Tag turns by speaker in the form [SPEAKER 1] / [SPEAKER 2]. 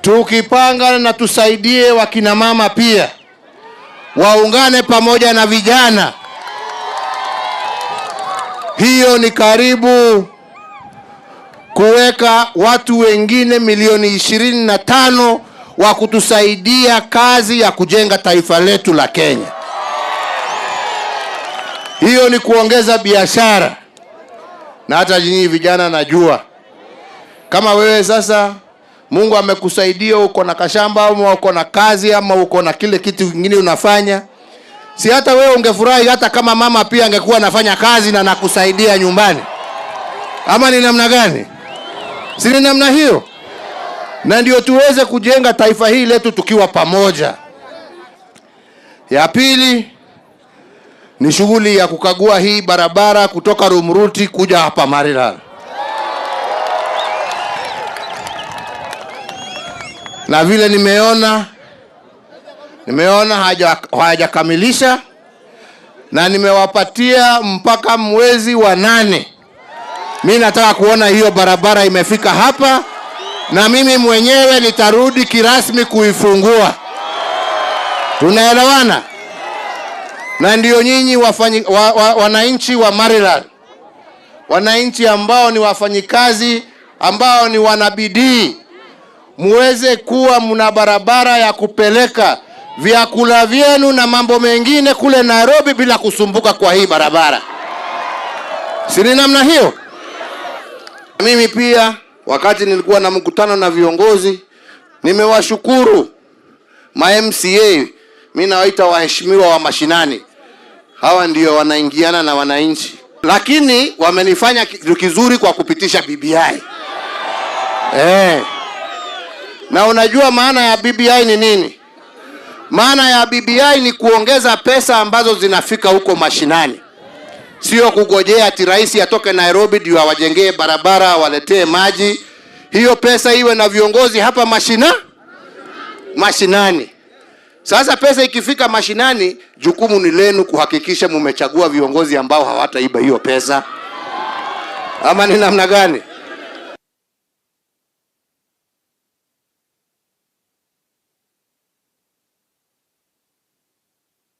[SPEAKER 1] Tukipanga na tusaidie wakina mama pia waungane pamoja na vijana, hiyo ni karibu kuweka watu wengine milioni 25 wa kutusaidia kazi ya kujenga taifa letu la Kenya. Hiyo ni kuongeza biashara. Na hata nyinyi vijana, najua kama wewe sasa Mungu amekusaidia uko na kashamba ama uko na kazi ama uko na kile kitu kingine unafanya, si hata wewe ungefurahi hata kama mama pia angekuwa anafanya kazi na nakusaidia nyumbani? Ama ni namna gani? Si ni namna hiyo? Na ndio tuweze kujenga taifa hili letu tukiwa pamoja. Ya pili ni shughuli ya kukagua hii barabara kutoka Rumuruti kuja hapa Maralal. Na vile nimeona hawajakamilisha, na nimewapatia mpaka mwezi wa 8. Mimi nataka kuona hiyo barabara imefika hapa, na mimi mwenyewe nitarudi kirasmi kuifungua. Tunaelewana? Na ndio nyinyi wananchi wa Maralal, wananchi ambao ni wafanyikazi, ambao ni wanabidii, muweze kuwa mna barabara ya kupeleka vyakula vyenu na mambo mengine kule Nairobi bila kusumbuka kwa hii barabara. Si ni namna hiyo? Mimi pia wakati nilikuwa na mkutano na viongozi, nimewashukuru ma MCA, mimi nawaita waheshimiwa wa mashinani. Hawa ndio wanaingiana na wananchi, lakini wamenifanya kitu kizuri kwa kupitisha BBI. Na unajua maana ya BBI ni nini? Maana ya BBI ni kuongeza pesa ambazo zinafika huko mashinani. Sio kugojea ati rais atoke Nairobi ndio awajengee barabara, awaletee maji. Hiyo pesa iwe na viongozi hapa mashinani. Sasa pesa ikifika mashinani, jukumu ni lenu kuhakikisha mumechagua viongozi ambao hawataiba hiyo pesa. Ama ni namna gani?